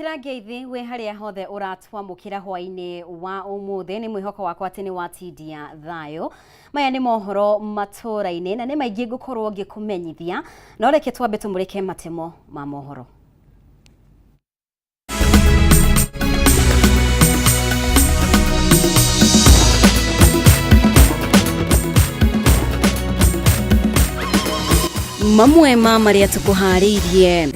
Ngũgwĩkĩra ngeithi wĩ harĩa hothe ũratwamũkĩra hwainĩ wa ũmũthĩ. Nĩ mwĩhoko wakwa atĩ nĩ watindia thayũ. Maya nĩ mohoro matũra-inĩ na nĩ maingĩ ngũkorwo ngĩkũmenyithia, no reke twambe tũmũrĩke matemo ma mohoro. Mamwe ma marĩa tũkũharĩirie.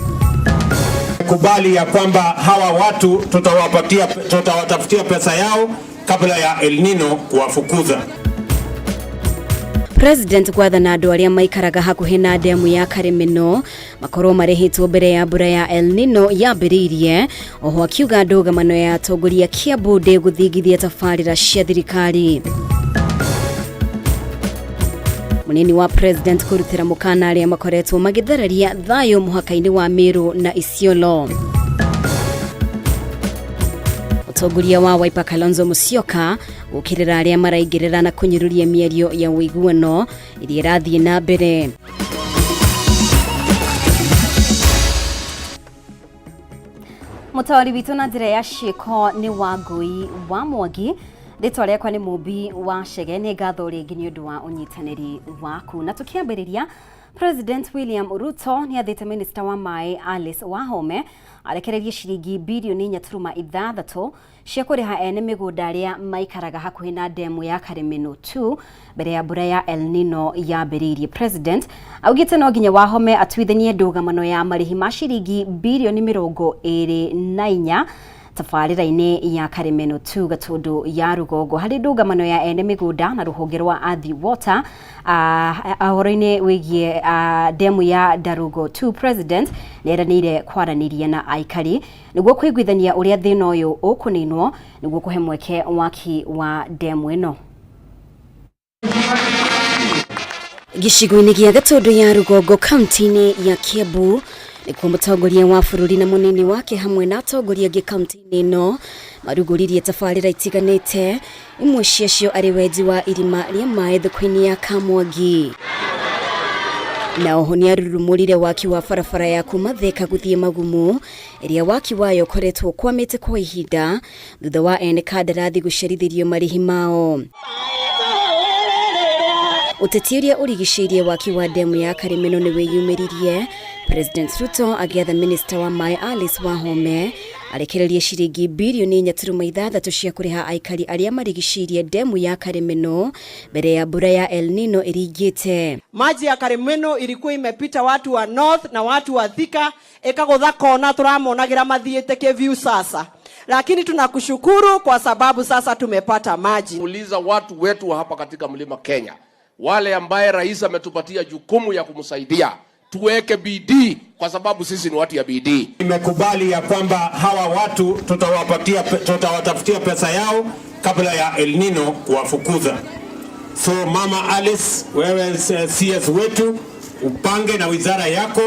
Kubali ya kwamba hawa watu tutawapatia, tutawatafutia pesa yao kabla ya El Nino kuwafukuza. President gwathana andũ arĩa maikaraga hakuhĩ na ndemu ya Karĩmĩno makorwo marĩhĩtwo mbere ya mbura ya El Nino yambĩrĩirie. Oho akiuga ndũgamano ya atongoria Kiambu ndĩgũthingithia tabarĩra cia thirikari. Mũnini wa President kũrutĩra mũkana arĩa makoretwo magĩthararia thayũ mũhaka-inĩ wa Meru na Isiolo. Mũtongoria wa Wiper Kalonzo Musyoka gũkĩrĩra arĩa maraingĩrĩra na kũnyũrũria mĩario ya ũiguano ĩrĩa ĩrathiĩ na mbere. Mũtaũri witũ na njĩra ya ciĩko nĩ Wangũi wa Mwangi. Rĩtwa rĩakwa nĩ Mũmbi wa Chege. Nĩ ngatho rĩngĩ nĩ ũndũ wa ũnyitanĩri waku. Na tũkĩambĩrĩria, President William Ruto nĩ athĩte Minista wa maĩ Alice Wahome arekererie ciringi birioni 4.6 cia kũrĩha ene mĩgũnda arĩa maikaraga hakuhĩ na ndemu ya Karĩmĩnũ 2 mbere ya mbura ya El Nino yambĩrĩirie. President augĩte no nginya Wahome atuithanie ndũgamano ya marĩhi ma ciringi birioni 24 tabarĩra-inĩ ya Karĩmĩnũ 2 Gatũndũ ya rũgongo harĩ ndũgamano ya ene mĩgũnda na rũhonge rwa Athi Water ũhoro-inĩ wĩgiĩ ndemu ya Ndarugo 2. President nĩeranĩire kwaranĩria na aikari nĩguo kũiguithania ũrĩa thĩna ũyũ ũkũninwo nĩguo kũhe mweke waki wa ndemu ĩno. Gĩcigo-inĩ gĩa Gatũndũ ya rũgongo kaunti-inĩ ya Kiambu nĩkuo mũtongoria wa bũrũri na mũnini wake hamwe na atongoria angĩ kaunti-inĩ ĩno marugũririe tabarĩra itiganĩte, imwe ciacio arĩ wenji wa irima rĩa maĩ thoko-inĩ ya Kamwangi. Na oho nĩarurumũrire waki wa barabara ya kuma Thika gũthiĩ Magumu ĩrĩa waki wayo ũkoretwo ũkwamĩte kwa ihinda thutha wa ene kandarathi gũcerithĩrio marĩhi mao. Ũteti ũrĩa ũrigicĩirie waki wa ndemu ya Karĩmĩno nĩ wĩyumĩririe, President Ruto agĩatha Minista wa maĩ Alice Wahome arekererie ciringi birioni 4.6 cia kũrĩha aikari arĩa marigicĩirie ndemu ya Karĩmĩno mbere ya mbura ya El Nino ĩringĩte. Maji ya Karĩmĩno ilikuwa imepita watu wa North na watu wa Thika ikagutha kona turamonagira mathiite kiview sasa, lakini tunakushukuru kwa sababu sasa tumepata maji. Uliza watu wetu hapa katika mlima Kenya, wale ambaye rais ametupatia jukumu ya kumsaidia, tuweke bidii kwa sababu sisi ni watu ya bidii. Nimekubali ya kwamba hawa watu tutawatafutia pesa yao kabla ya El Nino kuwafukuza. So Mama Alice, wewe CS wetu, upange na wizara yako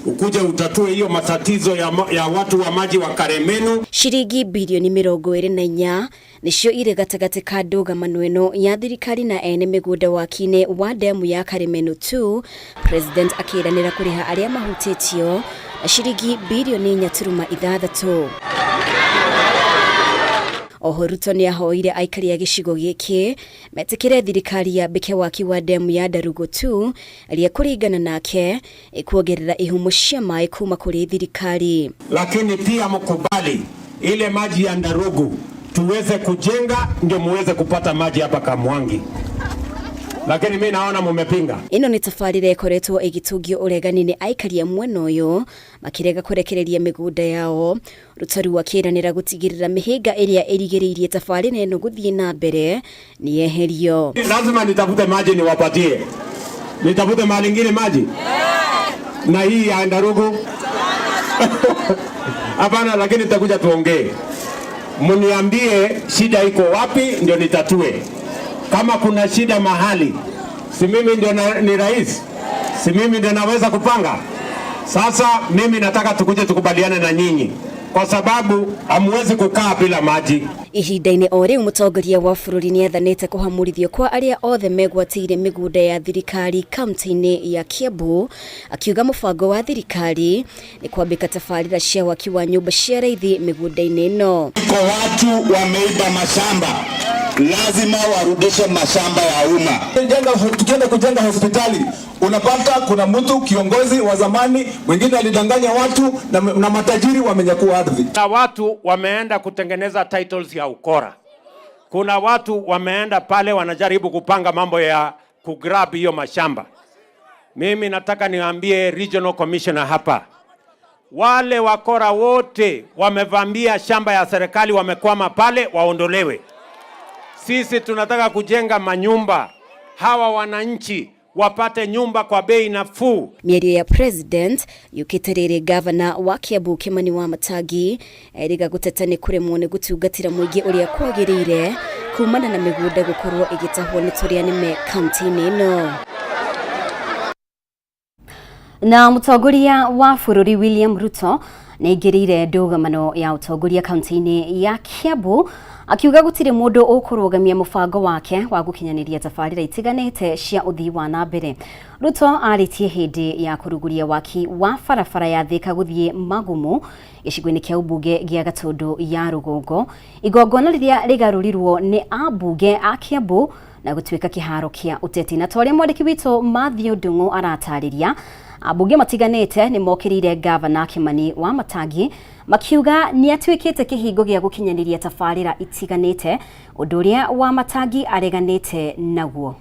ukuje utatue hiyo matatizo ya watu wa maji wa Karemeno. Ciringi birioni 24 nĩcio irĩ gatagatĩ ka ndũgamano ĩno ya thirikari na ene mĩgũnda waki-inĩ wa ndemu ya Karĩmĩnũ 2, President akĩranĩra kũrĩha arĩa mahutĩtio na ciringi birioni 4.6. Oho Ruto nĩahoire aikari a gĩcigo gĩkĩ metĩkĩre thirikari yambĩke waki wa ndemu ya Ndarugo 2 ĩrĩa kũringana nake ĩkuongerera ihumo cia maĩ kuma kũrĩ thirikari. Lakini pia mkubali ile maji ya Ndarugu tuweze kujenga ndio muweze kupata maji hapa Kamwangi. Lakini mimi naona mumepinga. Ĩno nĩ tabarĩra ĩkoretwo ĩgĩtungio ũregani nĩ aikari a mwena ũyũ makĩrega kũrekereria mĩgũnda yao. Ruto rĩu akĩranĩra gũtigĩrĩra mĩhĩnga ĩrĩa ĩrigĩrĩirie tabarĩra ĩno gũthiĩ na mbere nĩ yeherio. Lazima nitafute maji niwapatie. Nitafute mahali ingine maji? Na hii ya Ndarugu? Hapana, lakini tutakuja tuongee. Mniambie shida iko wapi ndio nitatue. Kama kuna shida mahali, si mimi ndio ni rais? Si mimi ndio naweza kupanga? Sasa mimi nataka tukuje tukubaliane na nyinyi. kwa sababu hamwezi kukaa bila maji. Ihinda-inĩ o rĩu mũtongoria wa bũrũri nĩathanĩte kũhamũrithio kwa arĩa othe megwatĩire mĩgũnda ya thirikari kaunti-inĩ ya Kiambu, akiuga mũbango wa thirikari nĩ kwambĩka tabarĩra cia waki wa nyũmba cia raithi mĩgũnda-inĩ ĩno. Kwa watu wameiba mashamba, lazima warudishe mashamba ya umma. Tukienda kujenga hospitali unapata kuna mtu kiongozi wa zamani mwingine alidanganya watu na matajiri wamenyakua ardhi. Kuna watu wameenda kutengeneza titles ya ukora. Kuna watu wameenda pale wanajaribu kupanga mambo ya kugrab hiyo mashamba. Mimi nataka niwaambie regional commissioner hapa, wale wakora wote wamevamia shamba ya serikali, wamekwama pale, waondolewe. Sisi tunataka kujenga manyumba, hawa wananchi wapate nyumba kwa bei nafuu. Mĩario ya president yũkĩte rĩrĩ gavana wa Kiambu Kimani Wamatangi erĩga gũteta nĩ kũremwo nĩ gũtungatĩra mũingĩ ũrĩa kwagĩrĩire kumana na mĩgũnda gũkorwo ĩgĩtahwo nĩ tũrĩa nĩme kaunti-inĩ ĩno. Na mũtongoria wa bũrũri William Ruto nĩaingĩrĩire ndũgamano ya ũtongoria kaunti-inĩ ya Kiambu, akiuga gũtirĩ mũndũ ũkũrũgamia mũbango wake wa gũkinyanĩria tabarĩra itiganĩte cia ũthii wa na mbere. Ruto arĩtie hĩndĩ ya kũrugũria waki wa barabara ya Thika gũthiĩ Magumu gĩcigo-inĩ kĩa ũmbunge gĩa Gatũndũ ya Rũgongo, igongona rĩrĩa rĩgarũrirwo nĩ ambunge a Kiambu na gũtuĩka kĩharo kĩa ũteti. Na ta ũrĩa mwandĩki witũ Matthew Ndung'u aratarĩria, ambunge matiganĩte nĩ mokĩrĩire gavana Kimani Wamatangi makiuga nĩ atuĩkĩte kĩhingo gĩa gũkinyanĩria tabarĩra itiganĩte, ũndũ ũrĩa Wamatangi areganĩte naguo.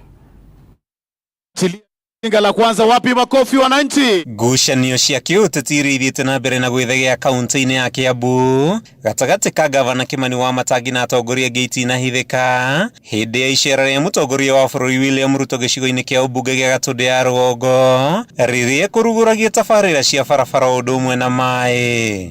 Tinga la kwanza, wapi makofi wananchi? Ngucanio cia kĩũteti iria ithiĩte na mbere na gwĩthegea kaunti-inĩ ya Kiambu gatagatĩ ka gavana Kimani Wamatangi na atongoria angĩ itinahithĩka hĩndĩ ya icera rĩa mũtongoria wa bũrũri William Ruto gĩcigo-inĩ kĩa ũmbunge gĩa Gatũndũ ya Rũgongo rĩrĩa ekũrugũragia tabarĩra cia barabara ũndũ ũmwe na maĩ.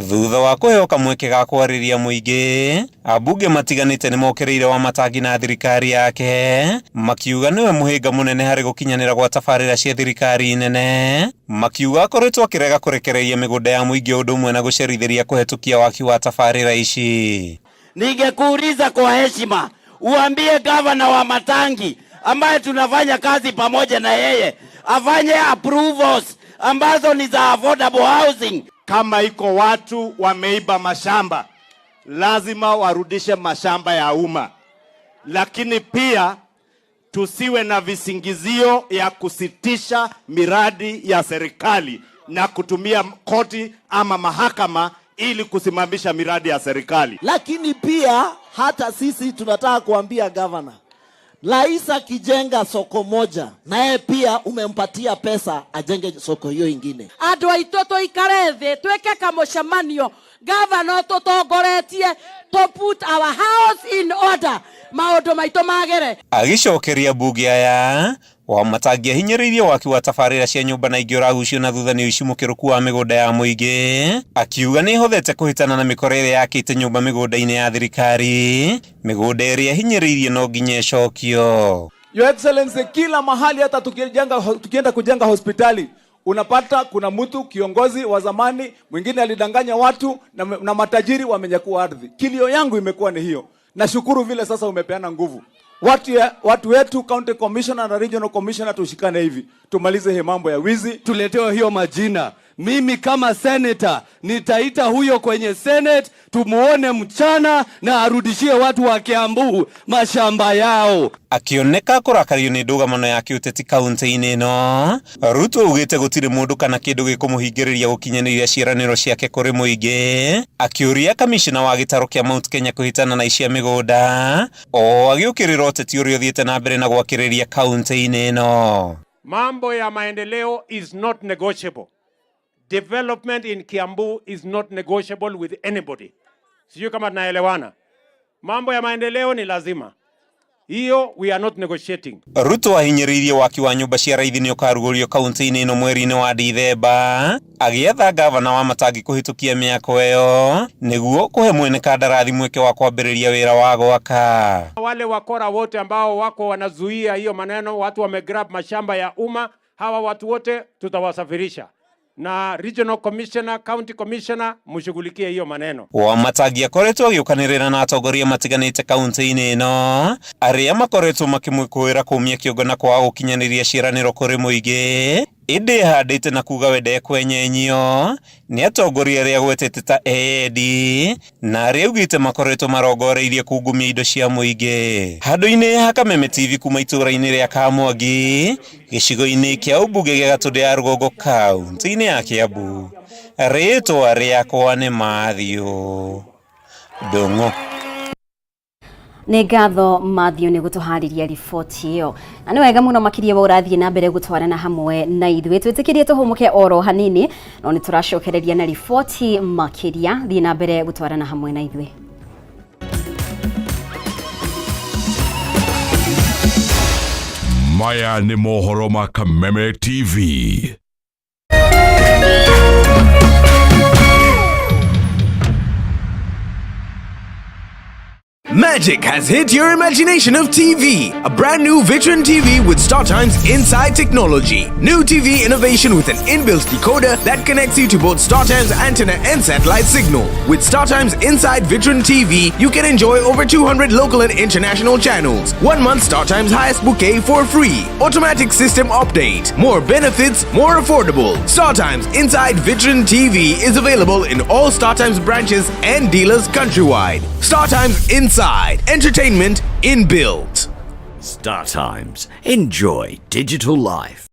Thutha wa kũheo kamweke ga kwarĩria mũingĩ, ambunge matiganĩte nĩmokĩrĩire Wamatangi na thirikari yake makiuga nĩwe mũhĩnga mũnene harĩ gũkinyanĩra gwa tabarĩra cia thirikari nene, makiuga akoretwo akĩrega kũrekereria mĩgũnda ya mũingĩ ũndũ ũmwe na gũcerithĩria kũhetũkia waki wa tabarĩra ici. Ningekuuliza kwa heshima uambie gavana Wamatangi ambaye tunafanya kazi pamoja na yeye afanye approvals ambazo ni za affordable housing. Kama iko watu wameiba mashamba, lazima warudishe mashamba ya umma, lakini pia tusiwe na visingizio ya kusitisha miradi ya serikali na kutumia koti ama mahakama ili kusimamisha miradi ya serikali. Lakini pia hata sisi tunataka kuambia gavana, rais akijenga soko moja, naye pia umempatia pesa ajenge soko hiyo ingine. Andũ aitũ tũikare thĩ twĩke kamũcemanio, gavana tũtongoretie to put our house in order, maũndũ maitũ magĩre. Agĩcokeria mbunge aya, Wamatangi ahinyĩrĩirie waki wa tabarĩra cia nyũmba na ingĩ ũragucio na thutha nĩ ũici mũkĩrũku wa mĩgũnda ya mũingĩ, akiuga nĩ ĩhothete kũhĩtana na mĩkora ĩrĩa yakĩte nyũmba mĩgũnda-inĩ ya thirikari, mĩgũnda ĩrĩa ĩhinyĩrĩirie no nginya ĩcokio. Your Excellency, kila mahali hata tukienda kujenga hospitali unapata kuna mtu kiongozi wa zamani mwingine alidanganya watu na matajiri wamenyakua ardhi. Kilio yangu imekuwa ni hiyo. Nashukuru vile sasa umepeana nguvu. Watu wetu county commissioner na regional commissioner tushikane hivi. Tumalize hii mambo ya wizi. Tuletewe hiyo majina. Mimi kama senator nitaita huyo kwenye Senate tumuone mchana na arudishie watu wa Kiambu mashamba yao. Akioneka kũrakario nĩ ndũgamano ya kĩũteti kaunti-inĩ ĩno, Ruto augĩte gũtirĩ mũndũ kana kĩndũ gĩkũmũhingĩrĩria gũkinyanĩria ciĩranĩro ciake kũrĩ mũingĩ, akĩũria kamishna wa gĩtarũ kĩa Mount Kenya kũhĩtana na ici a mĩgũnda o agĩũkĩrĩra ũteti ũrĩa ũthiĩte na mbere na gwakĩrĩria kaunti-inĩ ĩno. Mambo ya maendeleo is not negotiable. Development in Kiambu is not negotiable with anybody. Sijui kama tunaelewana. Mambo ya maendeleo ni lazima. Hiyo we are not negotiating. Ruto ahinyĩrĩirie waki wa nyũmba cia raithi nĩ ũkarugũrio kaunti-inĩ ĩno mweri-inĩ wa Dithemba, agĩetha gavana Wamatangi kũhĩtũkia mĩako ĩyo nĩguo kũhe mwene kandarathi mweke wa kwambĩrĩria wĩra wa gwaka. Wale wakora wote ambao wako wanazuia hiyo maneno, watu wamegrab mashamba ya umma, hawa watu wote tutawasafirisha. Na regional commissioner, county commissioner, mshughulikie hiyo maneno. Wamatangi akoretwo agĩũkanĩrĩra na atongoria matiganĩte kaunti-inĩ ĩno arĩa makoretwo makĩmwĩkũĩra kũmia kĩongo na kwaga gũkinyanĩria ciĩranĩro kũrĩ mũingĩ ĩndĩ ĩhandĩte na kuga we ndekwenyenyio nĩ atongoria arĩa agwetete ta eyendi na arĩa augĩte makoretwo marongoreirie kungumia indo cia mũingĩ. Handũ-inĩ ha Kameme TV kuma itũũra-inĩ rĩa Kamwangi gĩcigo-inĩ kĩa ũmbunge gĩa Gatũndũ ya Rũgongo kaunti-inĩ ya Kiambu, rĩtwa rĩakwa nĩ Matthew Ndung'u. Nĩ ngatho Matthew nĩ gũtũharĩria riboti ĩyo, na nĩ wega mũno makĩria wa ũrathiĩ na mbere gũtwarana hamwe na ithuĩ. Twĩtĩkĩrie tũhũmũke oro hanini, no nĩ tũracokereria na riboti makĩria. Thiĩ na mbere gũtwarana hamwe na ithuĩ. Maya nĩ mohoro ma Kameme TV. Magic has hit your imagination of TV. A brand new Vitron TV with StarTimes Inside technology. New TV innovation with an inbuilt decoder that connects you to both StarTimes antenna and satellite signal. With StarTimes Inside Vitron TV, you can enjoy over 200 local and international channels. 1 month StarTimes highest bouquet for free. Automatic system update. More benefits, more affordable. StarTimes Inside Vitron TV is available in all StarTimes branches and dealers countrywide. StarTimes Inside. Entertainment inbuilt. Star Times. Enjoy digital life.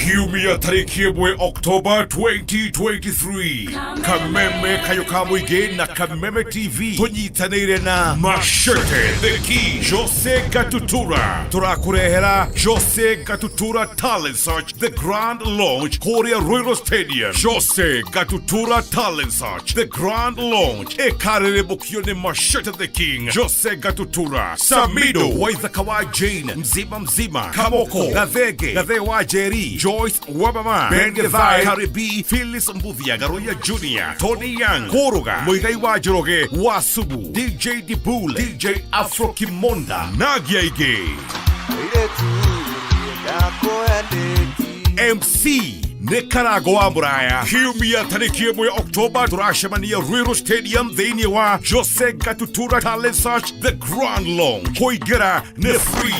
Kiumia tarĩki 1 October 2023, Kameme Kayo ka Mũingĩ na Kameme TV tũnyitanĩire na Machete The Key Jose Gatutura tũrakũrehera Jose Gatutura Talent Search The Grand Launch kũrĩa Ruiru Stadium. Jose Gatutura Talent Search The Grand Launch ĩkarĩrĩmbũkio nĩ Machete The King Jose Gatutura, Samido Waithaka wa Jane, Mzima Mzima, Kamoko Gathege, Gathe wa Jerry, Joyce Wabama, Ben Gethai, Karibi, Phyllis Mbuthia, Garoya Junior, Tony Young, Kũrũga, Mũigai wa Njoroge, Wasubu, DJ Dibule, DJ Afro Kimonda, Nagia Ige. MC nĩ Karango wa Mũraya. Kiumia tarĩki 1 Oktoba tũracemania Ruiru Stadium thĩinĩ wa Jose Gatutura Talent Search The Grand Launch. Kũingĩra nĩ free.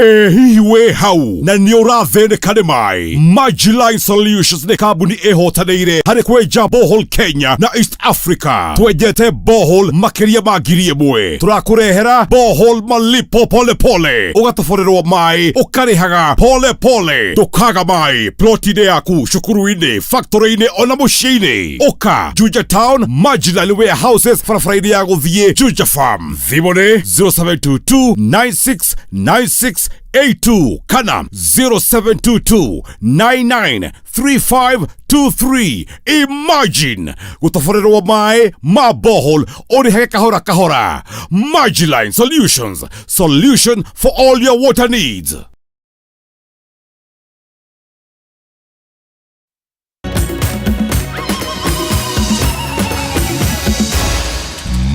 Ĩ hihi wĩ hau na nĩ ũrathĩnĩka nĩ maĩ? Majiline Solutions nĩ kambuni ĩhotanĩire harĩ kwenja borehole Kenya na East Africa. Twenjete borehole makĩria ma 1,000. Tũrakũrehera borehole malipo pole pole, ũgatoborerwo maĩ ũkarĩhaga pole pole, ndũkaga maĩ ploti-inĩ yaku, cukuru-inĩ, factory-inĩ ona mũciĩ-inĩ. Ũka Juja Town, Majiline Warehouses, barabara-inĩ ya gũthiĩ Juja Farm. Thimũ nĩ 0722 96 96 82 kana 0722 99 3523. Imagine gũtoborerwo maĩ ma borehole ũrĩhage kahora kahora. Majiline Solutions, solution for all your water needs.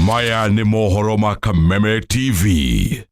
Maya nĩ mohoro ma Kameme TV.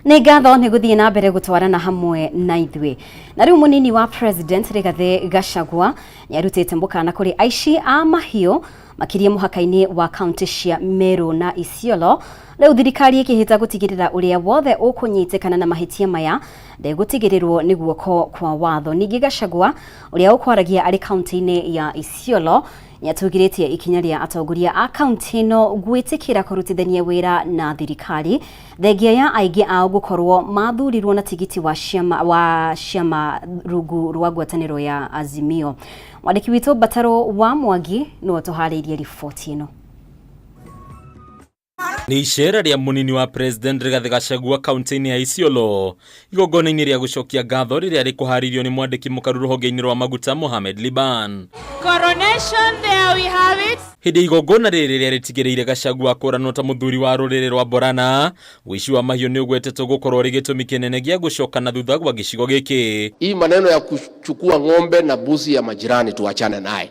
Nĩ ngatho nĩ gũthiĩ na mbere gũtwarana hamwe na ithuĩ. Na rĩu mũnini wa President Rigathĩ Gachagua nĩ arutĩte mũkana kũrĩ aici a mahiũ makĩria mũhaka-inĩ wa kaunti cia Meru na Isiolo. Rĩu thirikari ĩkĩhĩta gũtigĩrĩra ũrĩa wothe ũkũnyitĩkana na mahĩtia maya ndegũtigĩrĩrwo nĩ guoko kwa watho. Ningĩ Gachagua ũrĩa ũkwaragia arĩ kaunti-inĩ ya Isiolo nĩatũgĩrĩtie ikinya rĩa atongoria a kaunti ĩno gwĩtĩkĩra kũrutithania wĩra na thirikari thengia ya aingĩ ao gũkorwo mathurirwo na tigiti wa ciama, wa ciama rungu rwa ngwatanĩro ya Azimio. Mwandĩki witũ Mbataro wa Mwangi nĩwe ũtũharĩirie riboti ĩno. Nĩ icera rĩa mũnini wa President Rigathĩ Gachagua kaunti-inĩ ya Isiolo igongona-inĩ rĩa gũcokia ngatho rĩrĩa rĩkũharĩirio nĩ mwandĩki mũkaru rũhonge-inĩ rwa maguta Mohamed Liban. Coronation, there we have it. Hĩndĩ ya igongona rĩrĩ rĩrĩa rĩtigĩrĩire Gachagua kũranwo ta mũthuri wa rũrĩrĩ rwa Borana, ũici wa mahiũ nĩ ũgwetetwo gũkorwo ũrĩ gĩtũmi kĩnene gĩa gũcoka na thutha gwa gĩcigo gĩkĩ. Hii maneno ya kuchukua ng'ombe na mbuzi ya majirani tuachane naye.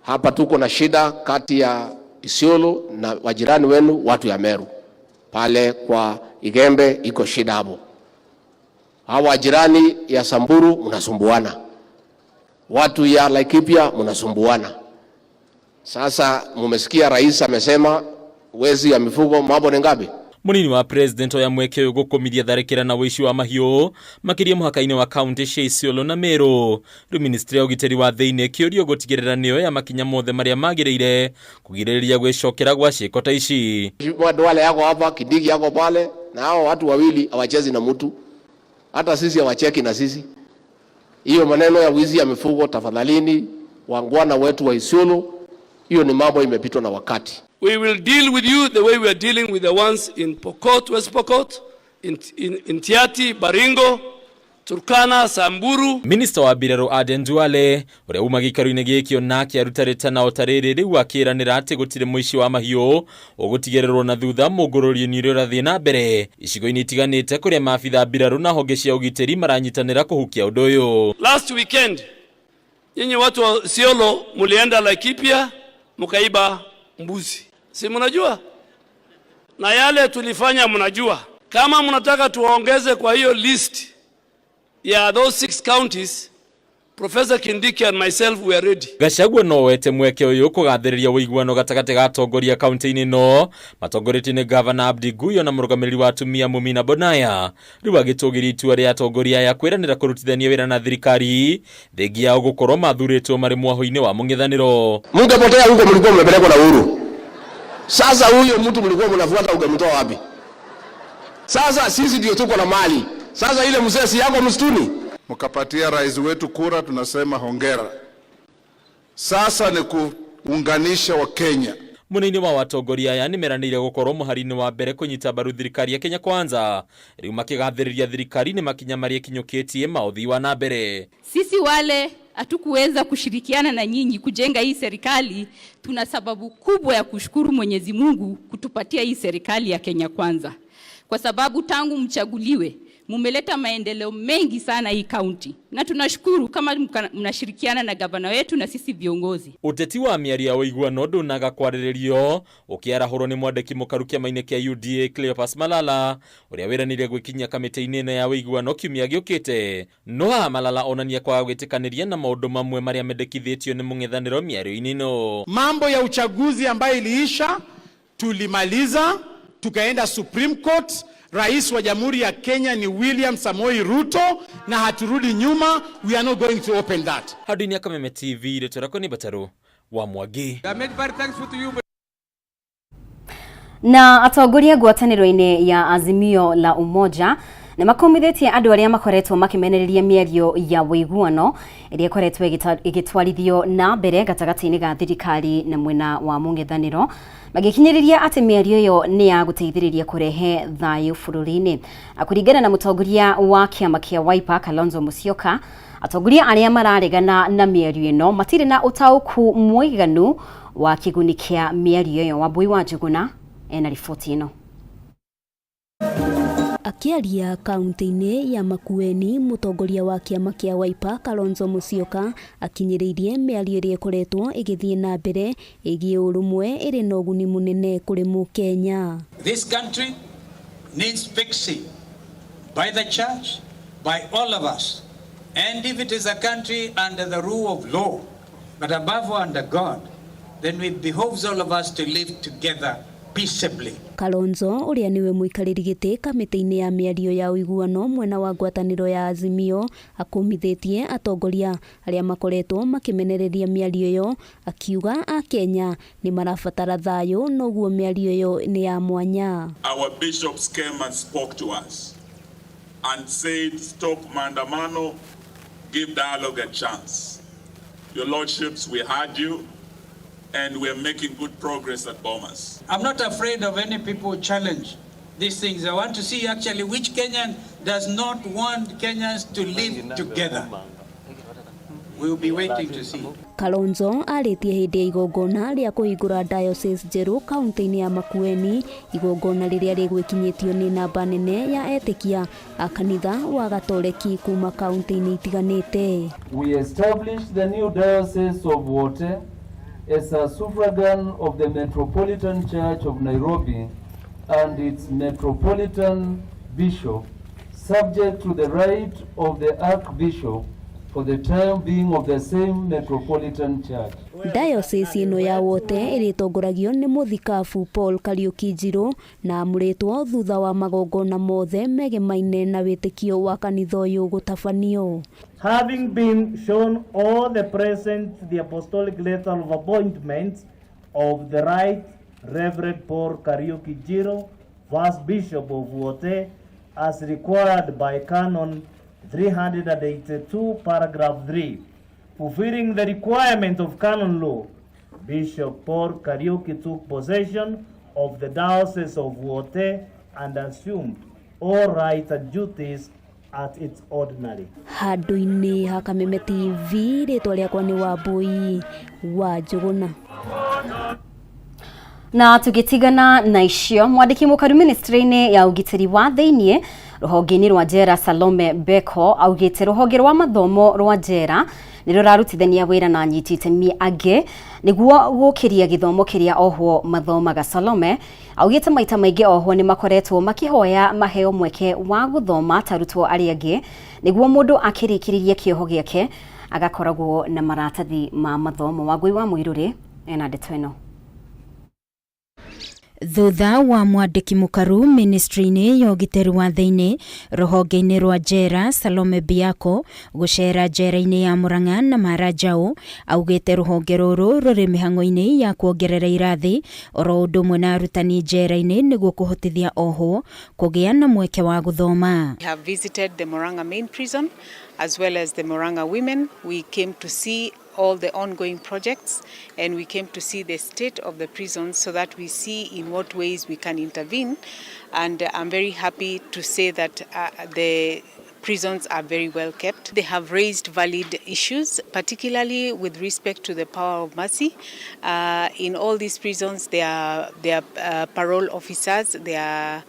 Hapa tuko na shida kati ya Isiolo na wajirani wenu watu ya Meru. Pale kwa Igembe iko shida hapo. Hawa wajirani ya Samburu mnasumbuana. Watu ya Laikipia mnasumbuana. Sasa mumesikia rais amesema wezi ya mifugo mambo ni ngapi? Munini wa president oya mweke uyu gukumithia tharikira na wici wa mahiu makiria muhaka-ini wa kaunti cia Isiolo na Meru. Riu ministry ya ugitiri wa thiini kiurio gutigirira niyo ya makinya mothe maria magiriire kugiririria gwicokera gwa ciiko ta ici. Duale yako hapa, Kindiki yako pale, na hao watu wawili hawachezi na mtu, hata sisi hawacheki na sisi. Hiyo maneno ya wizi ya mifugo, tafadhalini wangwana wetu wa Isiolo, hiyo ni mambo imepitwa na wakati. We will deal with you the way we are dealing with the ones in Pokot, West Pokot, in Tiaty, Baringo, Turkana, Samburu. Minista wa mbirarũ Aden Duale ũrĩa uma gĩikaro-inĩ gĩkĩ onake aruta rĩtana o ta rĩrĩ rĩu akĩranĩra atĩ gũtirĩ mũici wa mahiũ ũgũtigĩrĩrwo na thutha mũngũrũrio-inĩ ũrĩa ũrathiĩ na mbere icigo-inĩ itiganĩte kũrĩa maabitha mbirarũ na honge cia ũgitĩri maranyitanĩra kũhukia ũndũ ũyũ. Last weekend, nyinyi watu wa Isiolo mulienda Laikipia mukaiba mbuzi. Si mnajua? Na yale tulifanya mnajua. Kama mnataka tuwaongeze kwa hiyo list ya those 6 counties, Professor Kindiki and myself we are ready. Gachagua no wete mweke uyu kugathiriria uiguano gatagati ga atongoria kaunti-inĩ ĩno matongoretio nĩ Gavana Abdi Guyo na mũrũgamĩrĩri wa atumia Mumina Bonaya rĩu agĩtũgĩria itua rĩa atongoria aya kwĩranĩra kũrutithania wĩra na thirikari thengia yao gũkorwo mathurĩtwo marĩ mwahũ-inĩ wa mũng'ethanĩro. Mungepotea huko mlikuwa mmepelekwa na Uhuru. Sasa huyo mtu mlikuwa mnafuata ungemtoa wapi? Sasa sisi ndio tuko na mali. Sasa ile mzee si yako msituni. Mkapatia rais wetu kura, tunasema hongera. Sasa ni kuunganisha Wakenya. Munini wa atongoria aya nĩmeranĩire gũkorwo mũhari-inĩ wa mbere kũnyita mbaru thirikari ya Kenya Kwanza rĩu makĩgathĩrĩria thirikari nĩ makinya marĩa ĩkinyũkĩtie ma ũthii wa na mbere. Sisi wale hatukuweza kushirikiana na nyinyi kujenga hii serikali, tuna sababu kubwa ya kushukuru Mwenyezi Mungu kutupatia hii serikali ya Kenya Kwanza, kwa sababu tangu mchaguliwe mumeleta maendeleo mengi sana hii county, na tunashukuru kama mnashirikiana na gavana wetu na sisi viongozi. Uteti wa mĩario ya ũiguano ndũnaga kwarĩrĩrio ũkĩarahũrwo nĩ mwandĩki mũkaru kĩama-inĩ kĩa UDA Cleophas Malala ũrĩa wĩranĩire gwĩkinyia kamĩtĩ-inĩ ĩno ya ũiguano kiumia gĩũkĩte. No haha Malala onania kwaga gwĩtĩkanĩria na maũndũ mamwe marĩa mendekithĩtio nĩ mũng'ethanĩro mĩario-inĩ ĩno. Mambo ya uchaguzi ambayo iliisha tulimaliza, tukaenda Supreme Court. Rais wa Jamhuri ya Kenya ni William Samoei Ruto na haturudi nyuma, we are not going to open that. Handũ-inĩ ya Kameme TV rĩtwa rĩakwa nĩ Mbatarũ wa Mwangi. Na atongoria ngwatanĩro-inĩ ya Azimio la Umoja nĩ makomithĩtie andũ arĩa makoretwo makĩmenereria mĩario ya ũiguano ĩrĩa ĩkoretwo ĩgĩtwarithio na mbere gatagatĩ-inĩ ga thirikari na mwena wa mũng'ethanĩro, magĩkinyĩrĩria atĩ mĩario ĩyo nĩ ya gũteithĩrĩria kũrehe thayũ bũrũri-inĩ. Kũringana na mũtongoria wa kĩama kĩa Wiper Kalonzo Musyoka, atongoria arĩa mararegana na mĩario ĩno matirĩ na ũtaũku mũiganu wa kĩguni kĩa mĩario ĩyo. Wambui wa Njuguna ena riboti ĩno. Akĩaria kaunti-inĩ ya Makueni, mũtongoria wa kĩama kĩa Wiper Kalonzo Musyoka akinyĩrĩirie mĩario ĩrĩa ĩkoretwo ĩgĩthiĩ na mbere ĩgiĩ ũrũmwe ĩrĩ na ũguni mũnene kũrĩ mũkenya. This country needs fixing by the church, by all of us. And if it is a country under the rule of law, but above all under God, then it behoves all of us to live together peaceably. Kalonzo ũrĩa nĩwe mũikarĩri gĩtĩ kamĩtĩ-inĩ ya mĩario ya ũiguano mwena wa ngwatanĩro ya Azimio akũmithĩtie atongoria arĩa makoretwo makĩmenereria mĩario ĩyo, akiuga akenya nĩ marabatara thayũ noguo mĩario ĩyo nĩ ya mwanya. Our bishops came and spoke to us and said stop maandamano, give dialogue a chance. Your lordships, we heard you and we are making good progress at Bomas. I'm not afraid of any people who challenge these things. I want to see actually which Kenyan does not want Kenyans to live together. We will be waiting to see. Kalonzo arĩtie hĩndĩ ya igongona rĩa kũhingũra diocese njerũ kaunti-inĩ ya Makueni, igongona rĩrĩa rĩgwĩkinyĩtio nĩ namba nene ya etĩkia a kanitha wa Gatoreki kuma kaunti-inĩ itiganĩte. We established the new diocese of Wote as a suffragan of the Metropolitan Church of Nairobi and its Metropolitan Bishop, subject to the right of the Archbishop for the time being of the same Metropolitan Church. Diocese ĩno ya Wote ĩrĩtongoragio nĩ mũthikabu Paul Kariuki Njiru na amũrĩtwo thutha wa magongona mothe megemaine na wĩtĩkio wa kanitha ũyũ gũtabanio. Having been shown all the present the apostolic letter of appointment of the Right Reverend Paul Kariuki Njiru, First Bishop of Wote, as required by Canon 382, paragraph 3. Fulfilling the requirement of canon law, Bishop Paul Kariuki took possession of the Diocese of Wote and assumed all rights and duties at its ordinary. Handũ-inĩ ha Kameme TV, rĩtwa rĩakwa nĩ Wambui wa Njũgũna. Na tugitigana na icio, mwandĩki mũkaru ministry-inĩ ya ũgitĩri wa thĩiniĩ rũhonge-inĩ rwa njera Salome Beko augĩte rũhonge rwa mathomo rwa njera nĩ rũrarutithania wĩra na anyiti itemi angĩ nĩguo gũkĩria gĩthomo kĩrĩa ohwo mathomaga. Salome augĩte maita maingĩ ohwo nĩ makoretwo makĩhoya maheo mweke wa gũthoma ta arutwo arĩa angĩ nĩguo mũndũ akĩrĩkĩrĩria kĩoho gĩake agakoragwo na maratathi ma mathomo. Wangũi wa Mũirũrĩ ena ndeto ĩno. Thutha wa mwandĩki mũkaru ministry-inĩ ya ũgitĩri wa thĩinĩ rũhonge-inĩ rwa njera Salome Biako gũcera njera-inĩ ya Murang'a na Maranjau, augĩte rũhonge rũrũ rũrĩ mĩhang'o-inĩ ya kuongerera irathi oro ũndũ ũmwe na arutani njera-inĩ nĩguo kũhotithia ohwo kũgĩa na mweke wa gũthoma. We have visited the Murang'a main prison as well as the Murang'a women. We came to see all the ongoing projects and we came to see the state of the prisons so that we see in what ways we can intervene. And I'm very happy to say that the prisons are very well kept. They have raised valid issues, particularly with respect to the power of mercy. In all these prisons, there are parole officers, there are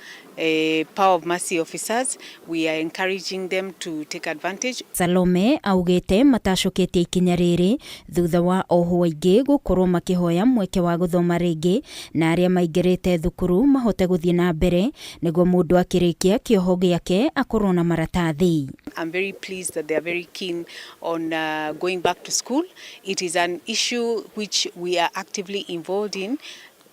power of mercy officers. We are encouraging them to take advantage. Salome augĩte matacũkĩtie ikinya rĩrĩ thutha wa ohwo aingĩ gũkorwo makĩhoya mweke wa gũthoma rĩngĩ na arĩa maingĩrĩte thukuru mahote gũthiĩ na mbere nĩguo mũndũ akĩrĩkia kĩoho gĩake akorwo na maratathi. I'm very pleased that they are very keen on going back to school. It is an issue which we are actively involved in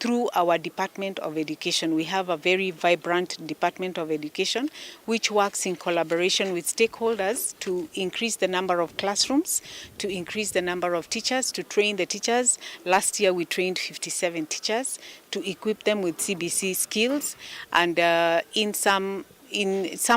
through our Department of Education. We have a very vibrant Department of Education which works in collaboration with stakeholders to increase the number of classrooms, to increase the number of teachers, to train the teachers. Last year we trained 57 teachers to equip them with CBC skills, and in some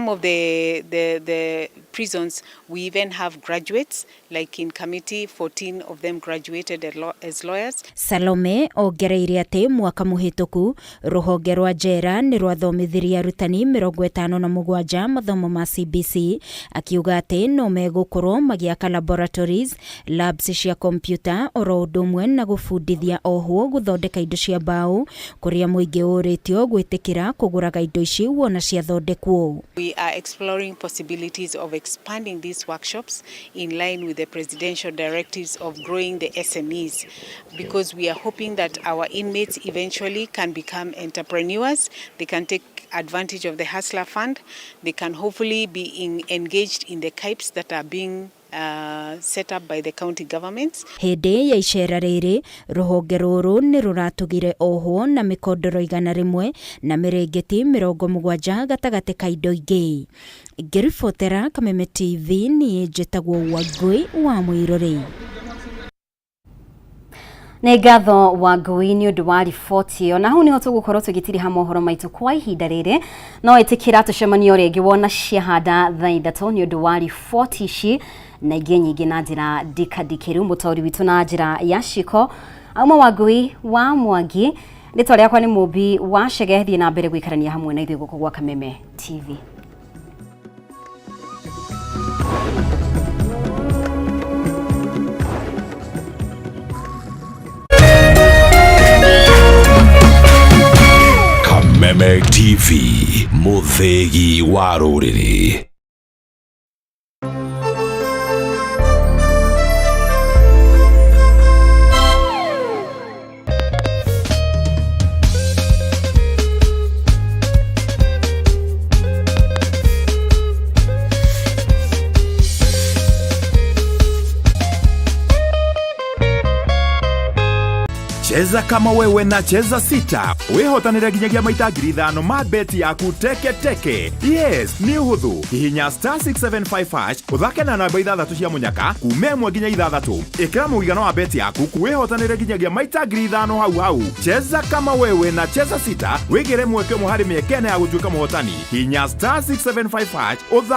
of the prisons, we even have graduates, like in Kamiti, 14 of them graduated as lawyers. Salome ongereire atĩ mwaka mũhĩtũku rũhonge rwa njera nĩ rwathomithirie arutani 57 mathomo ma CBC, akiuga atĩ no megũkorwo magĩaka laboratories, labs cia kompyuta oro ũndũ ũmwe na gũbundithia ohwo gũthondeka indo cia mbaũ kũrĩa mũingĩ ũrĩtio gwĩtĩkĩra kũgũraga indo ici wona ciathondekwo. We are exploring possibilities of expanding these workshops in line with the presidential directives of growing the SMEs, because we are hoping that our inmates eventually can become entrepreneurs. They can take advantage of the Hustler Fund. They can hopefully be engaged in the CAIPs that are being set up by the county governments. Hĩndĩ ya icera rĩrĩ rũhonge rũrũ nĩ rũratugire ohwo na mĩkondoro 100 na mĩrĩngĩti 70 gatagatĩ ka indo ingĩ. Ngĩribotera Kameme TV niĩ njĩtagwo Wangũi wa Mũirũrĩ. Nĩ ngatho Wangũi nĩ ũndũ wa riboti ĩyo, na hau nĩho tũgũkorwo tũgĩtiriha mohoro maitũ kwa ihinda rĩrĩ. No ĩtĩkĩra tũcemanio rĩngĩ wona ciahanda thaa 3 nĩ ũndũ wa riboti ici na ingĩ nyingĩ na njĩra ndikandikĩru. Mũtaũri witũ na njĩra ya ciko auma Wangũi wa Mwangi, rĩtwa rĩakwa nĩ Mũmbi wa Chege. Thiĩ na mbere gũikarania hamwe na ithuĩ gũkũ gwa Kameme TV. Kameme TV, mũthĩgi wa rũrĩrĩ. Cheza kama wewe na Cheza Sita wĩhotanĩre nginyagia maita 5,000 ma beti yaku teke teke. Yes, nĩ ũhũthũ. Hihinya star 675 hash ũthake na namba ithathatũ cia mũnyaka kuma 1 nginya 6. Ĩkĩra mũigana wa beti yaku wĩhotanĩre nginyagia maita 5,000 hau hau. Cheza kama wewe na Cheza Sita wĩgĩre mweke ũmwe harĩ mĩeke ĩna ya gũtuĩka mũhotani. Hihinya star 675 hash ũthake.